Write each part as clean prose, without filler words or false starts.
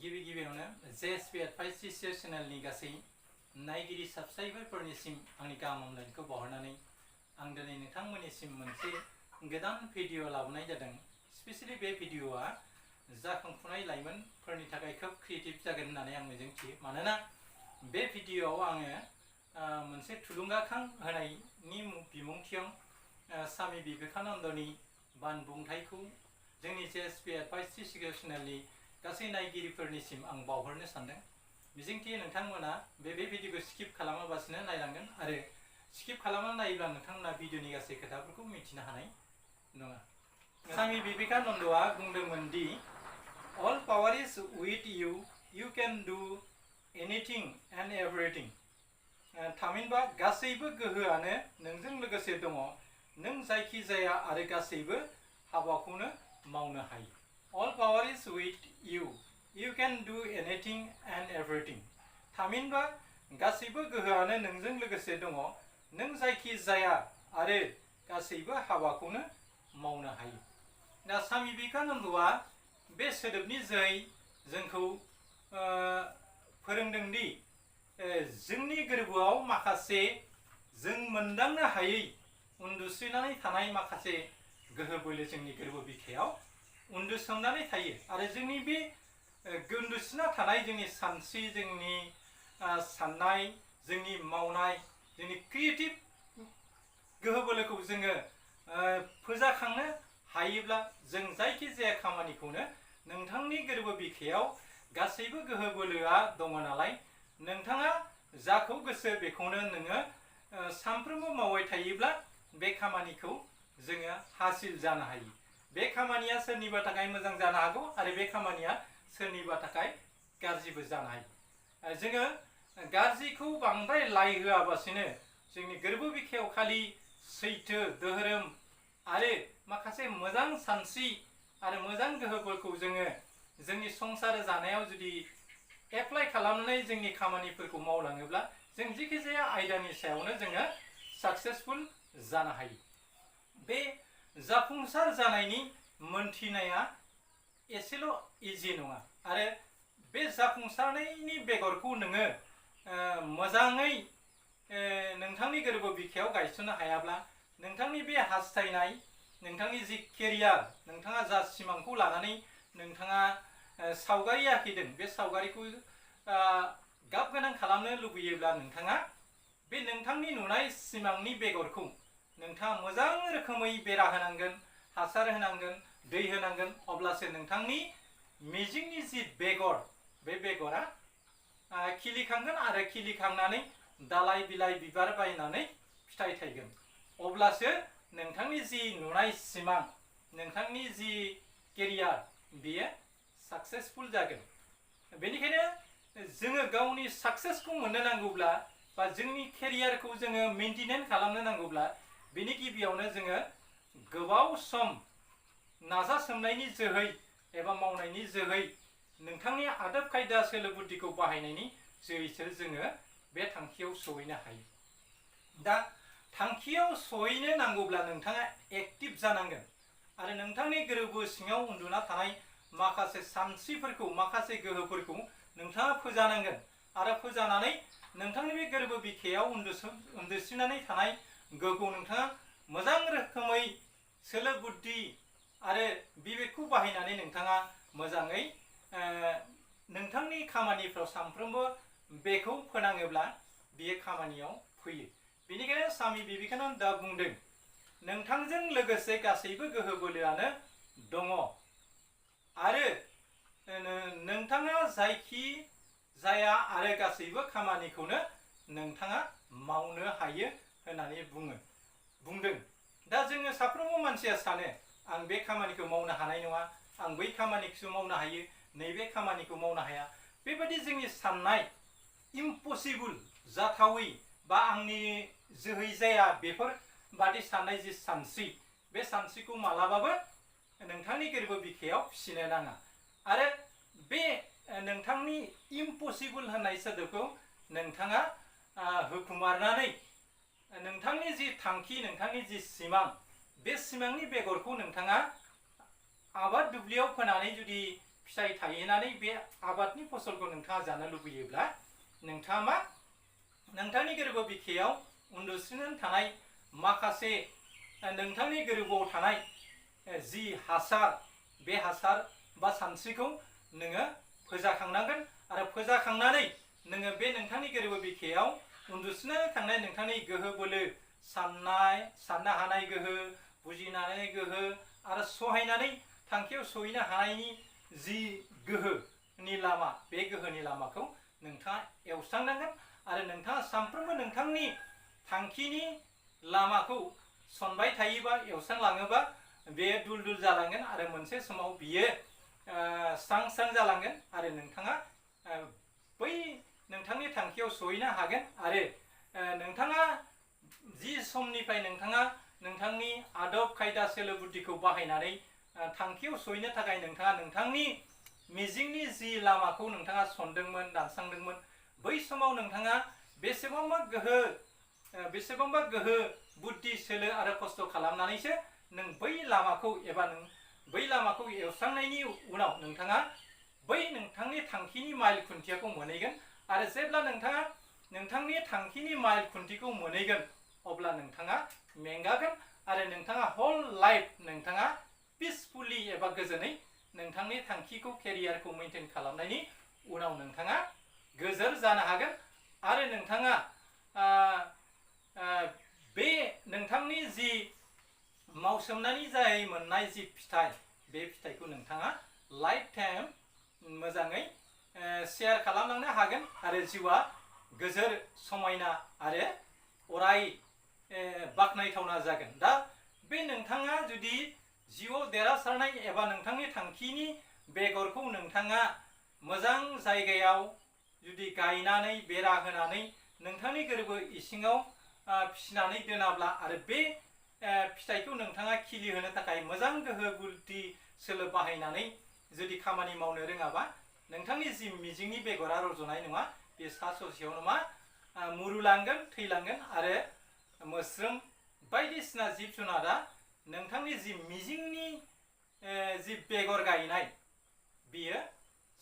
गिबियावनो JSP Advice चेनेलनि गासै नायगिरि साबस्क्राइबारफोरनिसिम आंनि गाहाम हामलायनायखौ बावहरनानै आं दिनै नोंथांमोननिसिम मोनसे गोदान भिडिअ लाबोनाय जादों। स्पेशली बे भिडिअआ जाखांफुनाय लाइमोनफोरनि थाखाय खोब क्रिएटिभ जागोन होननानै आं मिजिंथियो। मानोना बे भिडिअआव आङो मोनसे थुलुंगाखां होनायनि बिबुंथियाव स्वामी विवेकानन्दनि बानबुंथाइखौ जोंनि JSP Advice चेनेलनि गासै नायगिरिफोरनिसिम आं बावहरनो सानदों। मिजिंथियो नोंथांमोना बे भिडिअखौ स्किप खालामालासिनो नायलांगोन आरो स्किप खालामना नायोब्ला नोंथांमोना भिडिअनि गासै खोथाफोरखौ मिथिनो हानाय नङा। स्वामी विवेकानन्दआ बुंदोंमोन दि all power is with you, you can do anything and everything। थामहिनबा गासैबो गोहोआनो नोंजों लोगोसे दङ, नों जायखि जाया आरो गासैबो हाबाखौनो मावनो हायो। All power is with you, you can do anything and everything। थामहिनबा गासैबो गोहोआनो नोंजों लोगोसे दङ, नों जायखि जाया आरो गासैबो हाबाखौनो मावनो हायो। दा स्वामी विवेकानन्दआ बे सोदोबनि जोहै जोंखौ फोरोंदों दि जोंनि गोरबोआव माखासे जों मोनदांनो हायै उन्दुसिनानै थानाय माखासे गोहो बोलो जोंनि गोरबो बिखायाव उन्दुसोमनानै थायो आरो जोंनि बे उन्दुसिना थानाय जोंनि सानस्रि, जोंनि साननाय, जोंनि मावनाय, जोंनि क्रिएटिभ गोहो बोलोखौ जोङो फोजाखांनो हायोब्ला जों जायखि जाया खामानिखौनो नोंथांनि गोरबो बिखायाव गासैबो गोहो बोलोआ दङ नालाय नोंथाङा जाखौ गोसो बेखौनो नोङो सानफ्रोमबो मावबाय थायोब्ला बे खामानिखौ जोङो हासिल जानो हायो। बे खामानिया सोरनिबा थाखाय मोजां जानो हागौ आरो बे खामानिया सोरनिबा थाखाय गाज्रिबो जानो हायो। जोङो गाज्रिखौ बांद्राय लाय होआबासिनो जोंनि गोरबो बिखायाव खालि सैथो, धोरोम आरो माखासे मोजां सानस्रि आरो मोजां गोहोफोरखौ जोङो जोंनि संसार जानायाव जुदि एप्लाइ खालामनानै जोंनि खामानिफोरखौ मावलाङोब्ला जों जेखि जाया आयदानि सायावनो जोङो साक्सेसफुल जानो हायो। बे जाफुंसार जानायनि मोनथिनाया एसेल' इजि नङा आरो बे जाफुंसारनायनि बेगरखौ नोङो मोजाङै नोंथांनि गोरबो बिखायाव गायसननो हायाब्ला नोंथांनि बे हास्थायनाय, नोंथांनि जि केरियार, नोंथाङा जा सिमांखौ लानानै नोंथाङा सावगारि आखिदों बे सावगारिखौ गाब गोनां खालामनो लुबैयोब्ला नोंथाङा बे नोंथांनि नुनाय सिमांनि बेगरखौ नोंथाङा मोजां रोखोमै बेरा होनांगोन, हासार होनांगोन, दै होनांगोन, अब्लासो नोंथांनि मिजिंनि जि बेगर बे बेगरा खिलिखांगोन आरो खिलिखांनानै दालाइ बिलाइ बिबार बायनानै फिथाइ थायगोन। अब्लासो नोंथांनि जि नुनाय सिमां, नोंथांनि जि केरियार बेयो साक्सेसफुल जागोन। बेनिखायनो जोङो गावनि साक्सेसखौ मोननो नांगौब्ला बा जोंनि केरियारखौ जोङो मेनटेन खालामनो नांगौब्ला बेनि गिबियावनो जोङो गोबाव सम नाजासोमनायनि जोहै एबा मावनायनि जोहै नोंथांनि आदब खायदा सोलो बुद्धिखौ बाहायनायनि जोहैसो जोङो बे थांखियाव सहैनो हायो। दा थांखियाव सहैनो नांगौब्ला नोंथाङा एक्टिभ जानांगोन आरो नोंथांनि गोरबो सिङाव उन्दुना थानाय माखासे सानस्रिफोरखौ, माखासे गोहोफोरखौ नोंथाङा फोजानांगोन आरो फोजानानै नोंथांनि बे गोरबो बिखायाव उन्दुसिनानै थानाय गोहोखौ नोंथाङा मोजां रोखोमै सोलो बुद्धि आरो बिबेकखौ बाहायनानै नोंथाङा मोजाङै नोंथांनि खामानिफ्राव सानफ्रोमबो बेखौ फोनाङोब्ला बियो खामानियाव फैयो। बेनिखायनो स्वामी विवेकानन्दआ बुंदों नोंथांजों लोगोसे गासैबो गोहो बोलोआनो दङ आरो नोंथाङा जायखि जाया आरो गासैबो खामानिखौनो नोंथाङा मावनो हायो होननानै बुंदों। दा जोङो साफ्रोमबो मानसिया सानो आं बे खामानिखौ मावनो हानाय नङा, आं बै खामानिखौसो मावनो हायो, नैबे खामानिखौ मावनो हाया। बेबायदि जोंनि साननाय इम्पसिबल, जाथावै बा आंनि जोहै जाया बेफोरबादि साननाय जि सानस्रि, बे सानस्रिखौ मालाबाबो नोंथांनि गोरबो बिखायाव फिसिनो नाङा आरो बे नोंथांनि इम्पसिबल होननाय सोदोबखौ नोंथाङा होखुमारनानै नोंथांनि जि थांखि, नोंथांनि जि सिमां, बे सिमांनि बेगरखौ नोंथाङा आबाद दुब्लियाव फोनानै जुदि फिथाइ थायहोनानै बे आबादनि फसलखौ नोंथाङा जानो लुबैयोब्ला नोंथाङा मा नोंथांनि गोरबो बिखायाव उन्दुसिनानै थानाय माखासे नोंथांनि गोरबोआव थानाय जि हासार बे हासार बा सानस्रिखौ नोङो फोजाखांनांगोन आरो फोजाखांनानै नोङो बे नोंथांनि गोरबो बिखायाव उन्दुसिनानै थांनाय नोंथांनि गोहो बोलो साननो हानाय गोहो बुजिनाय गोहो आरो सहायनानै थांखियाव सहैनो हानायनि जि गोहोनि लामा बे गोहोनि लामाखौ नोंथाङा एवस्रांनांगोन आरो नोंथाङा सानफ्रोमबो नोंथांनि थांखिनि लामाखौ सनबाय थायोबा एवस्रांलाङोबा बे दुल दुल जालांगोन आरो मोनसे समाव बियो स्रां स्रां जालांगोन आरो नोंथाङा बै नोंथांनि थांखियाव सहैनो हागोन आरो नोंथाङा जि समनिफ्राय नोंथाङा नोंथांनि आदब खायदा सोलो बुद्धिखौ बाहायनानै थांखियाव सहैनो थाखाय नोंथाङा नोंथांनि मिजिंनि जि लामाखौ नोंथाङा सनदोंमोन दानस्रांदोंमोन बै समाव नोंथाङा बेसेबांबा गोहो बुद्धि सोलो आरो खस्थ' खालामनानैसो नों बै लामाखौ एबा नों बै लामाखौ एवस्रांनायनि उनाव नोंथाङा बै नोंथांनि थांखिनि माइल खुन्थियाखौ मोनहैगोन आरो जेब्ला नोंथाङा नोंथांनि थांखिनि माइल खुन्थिखौ मोनहैगोन अब्ला नोंथाङा मेंगागोन आरो नोंथाङा हल लाइफ नोंथाङा पिसफुलि एबा गोजोनै नोंथांनि थांखिखौ केरियारखौ मेनटेन खालामनायनि उनाव नोंथाङा गोजोर जानो हागोन आरो नोंथाङा बे नोंथांनि जि मावसोमनानै जाय मोननाय जि फिथाइ बे फिथाइखौ नोंथाङा लाइफ टाइम मोजाङै शेयार खालामलांनो हागोन आरो जिउआ गोजोर समायना आरो अराय बाख्नायथावना जागोन। दा बे नोंथाङा जुदि जिउआव देरहासारनाय एबा नोंथांनि थांखिनि बेगरखौ नोंथाङा मोजां जायगायाव जुदि गायनानै बेरा होनानै नोंथांनि गोरबो इसिङाव फिसिनानै दोनाब्ला आरो बे फिथाइखौ नोंथाङा खिलिहोनो थाखाय मोजां गोहो बुद्धि सोलो बाहायनानै जुदि खामानि मावनो रोङाबा नोंथांनि जि मिजिंनि बेगरा रज'नाय नङा बे सा ससेयावनो मा मुरुलांगोन थैलांगोन आरो मोस्रोम बायदिसिना जिब जुनारा नोंथांनि जि मिजिंनि जि बेगर गायनाय बियो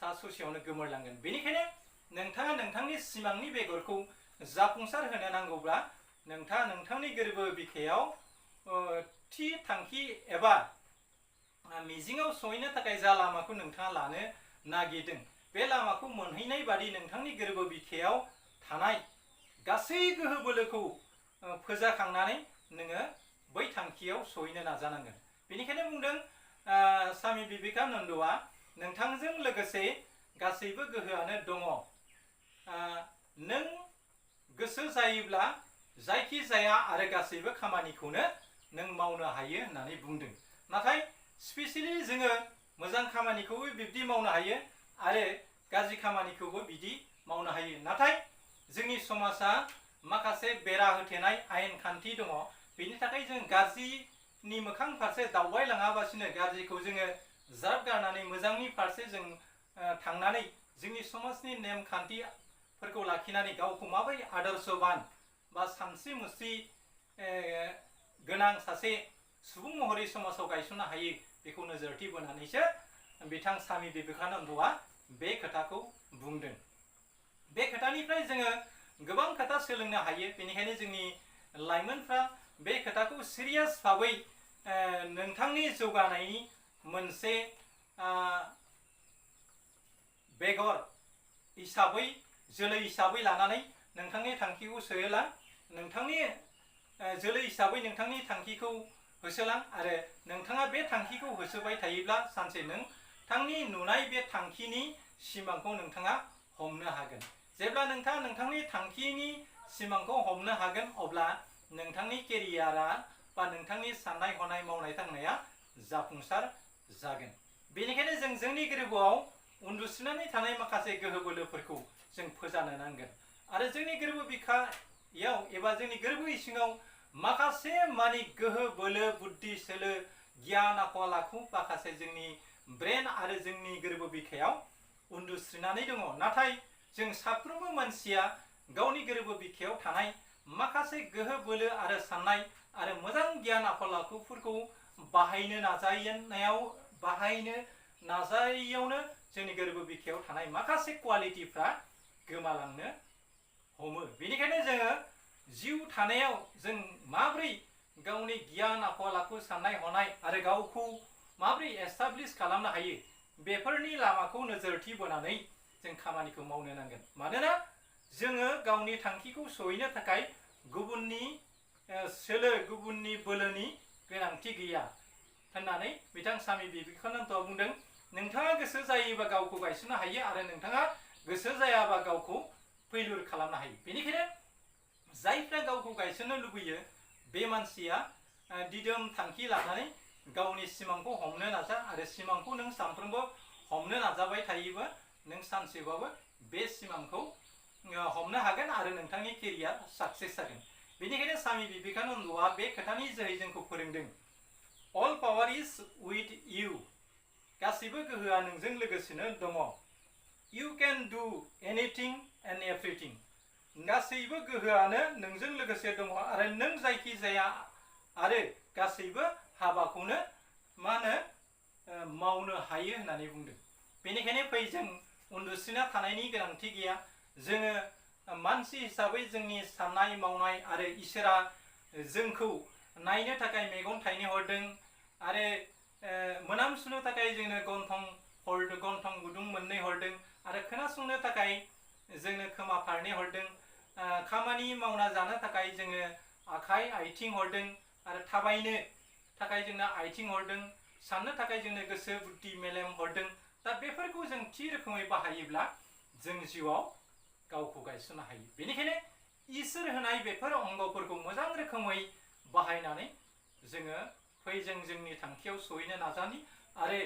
सा ससेयावनो गोमोरलांगोन। बेनिखायनो नोंथाङा नोंथांनि सिमांनि बेगरखौ जाफुंसार होनो नांगौब्ला नोंथाङा नोंथांनि गोरबो बिखायाव थि थांखि एबा मिजिङाव सहैनो थाखाय जा लामाखौ नोंथाङा लानो नागिरदों बे लामाखौ मोनहैनाय बादि नोंथांनि गोरबो बिखायाव थानाय गासै गोहो बोलोखौ फोजाखांनानै नोङो बै थांखियाव सहैनो नाजानांगोन। बेनिखायनो बुंदों स्वामी बिवेकानन्दआ नोंथांजों लोगोसे गासैबो गोहोआनो दङ। नों गोसो जायोब्ला जायखि जाया आरो गासैबो खामानिखौनो नों मावनो हायो होननानै बुंदों। नाथाय स्पेसियेलि जोङो मोजां खामानिखौबो बिब्दि मावनो हायो आरो गाज्रि खामानिखौबो बिदि मावनो हायो। नाथाय जोंनि समाजा माखासे बेरा होथेनाय आयेन खान्थि दङ। बेनि थाखाय जों गाज्रिनि मोखां फारसे दावबायलाङाबासिनो गाज्रिखौ जोङो ज्राब गारनानै मोजांनि फारसे जों थांनानै जोंनि समाजनि नेम खान्थिफोरखौ लाखिनानै गावखौ माबोरै आदर्शबान बा सानस्रि मुस्रि गोनां सासे सुबुं महरै समाजाव गायसननो हायो बेखौ नोजोरथि बोनानैसो बिथां स्वामी बिवेकानन्दआ बे खोथाखौ बुंदों। बे खोथानिफ्राय जोङो गोबां खोथा सोलोंनो हायो। बेनिखायनो जोंनि लाइमोनफ्रा बे खोथाखौ सिरियास भाबै नोंथांनि जौगानायनि मोनसे बेगर हिसाबै जोलै हिसाबै लानानै नोंथांनि थांखिखौ सोलां नोंथांनि जोलै हिसाबै नोंथांनि थांखिखौ होसोलां आरो नोंथाङा बे थांखिखौ होसोबाय थायोब्ला सानसे नोंथांनि नुनाय बे थांखिनि सिमांखौ नोंथाङा हमनो हागोन। जेब्ला नोंथाङा नोंथांनि थांखिनि सिमांखौ हमनो हागोन अब्ला नोंथांनि केरियारा बा नोंथांनि साननाय हनाय मावनाय दांनाया जाफुंसार जागोन। बेनिखायनो जों जोंनि गोरबोआव उन्दुसिनानै थानाय माखासे गोहो बोलोफोरखौ जों फोजानो नांगोन आरो जोंनि गोरबो बिखायाव एबा जोंनि गोरबो इसिङाव माखासे मानि गोहो बोलो बुद्धि सोलो गियान आखल आखु माखासे जोंनि ब्रेन आरो जोंनि गोरबो बिखायाव उन्दुस्रिनानै दङ। नाथाय जों साफ्रोमबो मानसिया गावनि गोरबो बिखायाव थानाय माखासे गोहो बोलो आरो साननाय आरो मोजां गियान आखल आखुफोरखौ बाहायनो नाजायैयावनो जोंनि गोरबो बिखायाव थानाय माखासे क्वालिटिफ्रा गोमालांनो हमो। बेनिखायनो जोङो जिउ थानायाव जों माब्रै गावनि गियान आखल आखु साननाय हनाय आरो गावखौ माब्रै एस्टाब्लिश खालामनो हायो बेफोरनि लामाखौ नोजोरथि बोनानै जों खामानिखौ मावनो नांगोन। मानोना जोङो गावनि थांखिखौ सहैनो थाखाय गुबुननि सोलो गुबुननि बोलोनि गोनांथि गैया होननानै बिथां स्वामी बिबेकानन्दआ बुंदों। नोंथाङा गोसो जायोबा गावखौ गायसननो हायो आरो नोंथाङा गोसो जायाबा गावखौ फैलुर खालामनो हायो। बेनिखायनो जायफ्रा गावखौ गायसननो लुबैयो बे मानसिया दिदोम थांखि लानानै गावनि सिमांखौ हमनो नाजा आरो सिमांखौ नों सानफ्रोमबो हमनो नाजाबाय थायोबा नों सानसेबाबो बे सिमांखौ हमनो हागोन आरो नोंथांनि केरियार साक्सेस जागोन। बेनिखायनो स्वामी बिबेकानन्दआ बे खोथानि जोहै जोंखौ फोरोंदों all power is with you. गासैबो गोहोआ नोंजों लोगोसेनो दङ। You can do anything and everything. गासैबो गोहोआनो नोंजों लोगोसे दङ आरो नों जायखि जाया आरो गासैबो हाबाखौनो मावनो हायो होननानै बुंदों। बेनिखायनो फै जों उन्दुसिना थानायनि गोनांथि गैया। जोङो मानसि हिसाबै जोंनि साननाय मावनाय आरो इसोरा जोंखौ नायनो थाखाय मेगन थाइनै हरदों आरो मोनामसुनो थाखाय जोंनो गन्थं गुदुं मोननै हरदों आरो खोनासंनो थाखाय जोंनो खोमा फारनै हरदों। खामानि मावना जानो थाखाय जोंनो आखाइ आथिं हरदों आरो थाबायनो थाखाय जोंनो आथिं हरदों। साननो थाखाय जोंनो गोसो बुद्धि मेलेम हरदों। दा बेफोरखौ जों थि रोखोमै बाहायोब्ला जों जिउआव गावखौ गायसननो हायो। बेनिखायनो इसोर होनाय बेफोर अंगफोरखौ मोजां रोखोमै बाहायनानै जोङो फै जों जोंनि थांखियाव सहैनो नाजानि आरो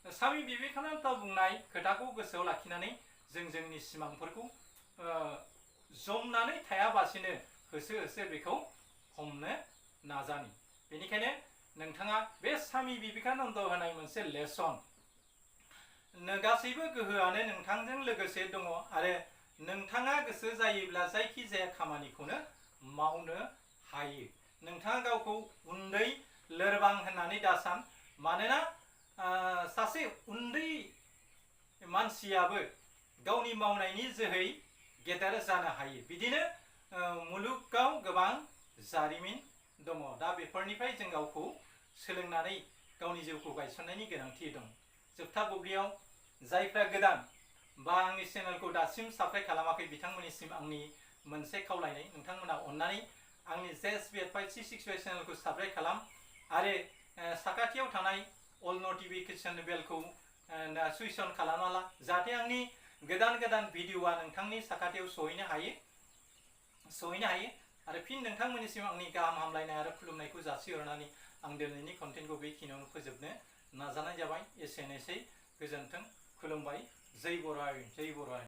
स्वामी बिबेकानन्द बुंनाय खोथाखौ गोसोआव लाखिनानै जों जोंनि सिमांफोरखौ जमनानै थायाबासिनो होसो होसो बेखौ हमनो नाजानि। बेनिखायनो नोंथाङा बे स्वामी बिबेकानन्द होनाय मोनसे लेसन गासैबो गोहोआनो नोंथांजों लोगोसे दङ आरो नोंथाङा गोसो जायोब्ला जायखि जाया खामानिखौनो मावनो हायो। नोंथाङा गावखौ उन्दै लोरबां होननानै दासान। मानोना सासे उन्दै मानसियाबो गावनि मावनायनि जोहै गेदेर जानो हायो। बिदिनो मुलुगाव गोबां जारिमिन दङ। दा बेफोरनिफ्राय जों गावखौ सोलोंनानै गावनि जिउखौ गायसननायनि गोनांथि दं। जोबथा बुब्लियाव जायफ्रा गोदान बा आंनि चेनेलखौ दासिम साबस्क्राइब खालामाखै बिथांमोननिसिम आंनि मोनसे खावलायनाय, नोंथांमोना अन्नानै आंनि JSB856 चेनेलखौ साबस्क्राइब खालाम आरो साखाथियाव थानाय अल नटिफिकेशन बेलखौ सुइच अन खालामना ला जाहाथे आंनि गोदान गोदान भिडिअआ नोंथांनि साखाथियाव सहैनो हायो आरो फिन नोंथांमोननिसिम आंनि गाहाम हामलायनाय आरो खुलुमनायखौ जासिहरनानै आं दिनैनि कन्टेन्टखौ बेखिनियावनो फोजोबनो नाजानाय जाबाय। एसेनोसै, गोजोन्थों, खुलुमबाय, जय बर' हारि, जय बर' हारि।